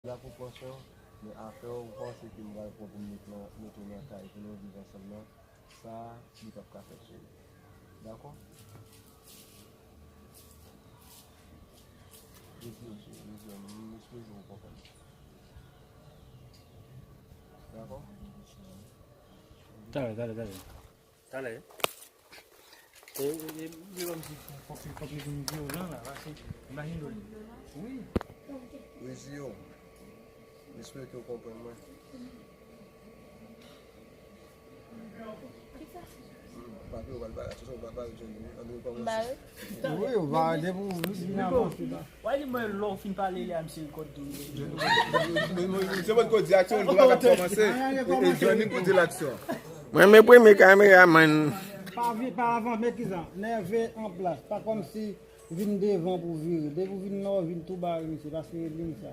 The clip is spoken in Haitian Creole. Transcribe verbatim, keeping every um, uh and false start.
Dakò, Pòsyon, men afè w, ou panse ke m pral pran pou m met nan, mete w nan kay pou nou viv ansanm nan, sa, li p ap ka fèt, cheri. Dakò? Jezi, cheri, jezi, m espere w konprann. Dakò? Talè, talè, talè. Talè. E, e, e, li kòmsi fòk, fòk li vin vyolan la, paske imajine w. Wi. Rezi yo. M espere ke w konprann mwen. Hmm, papi, ou pral pale, atò, ou pral pale, Johnny, wi. Ann nou kòmanse. Wi, ou va depi ou vin avanse la. Wè li mwen lè w fin pale li a misye rekòd tou. Se mwen ki di aksyon, li tou pa kòmanse. E, e Johnny ki di l aksyon. Mwen men premye kameramann. Pa vi-, pa avan, men kisa? Nève an plas. Pa kòmsi vin devan pou vire. Depi w vin nan, w vin tou bare misye, paske e liy sa.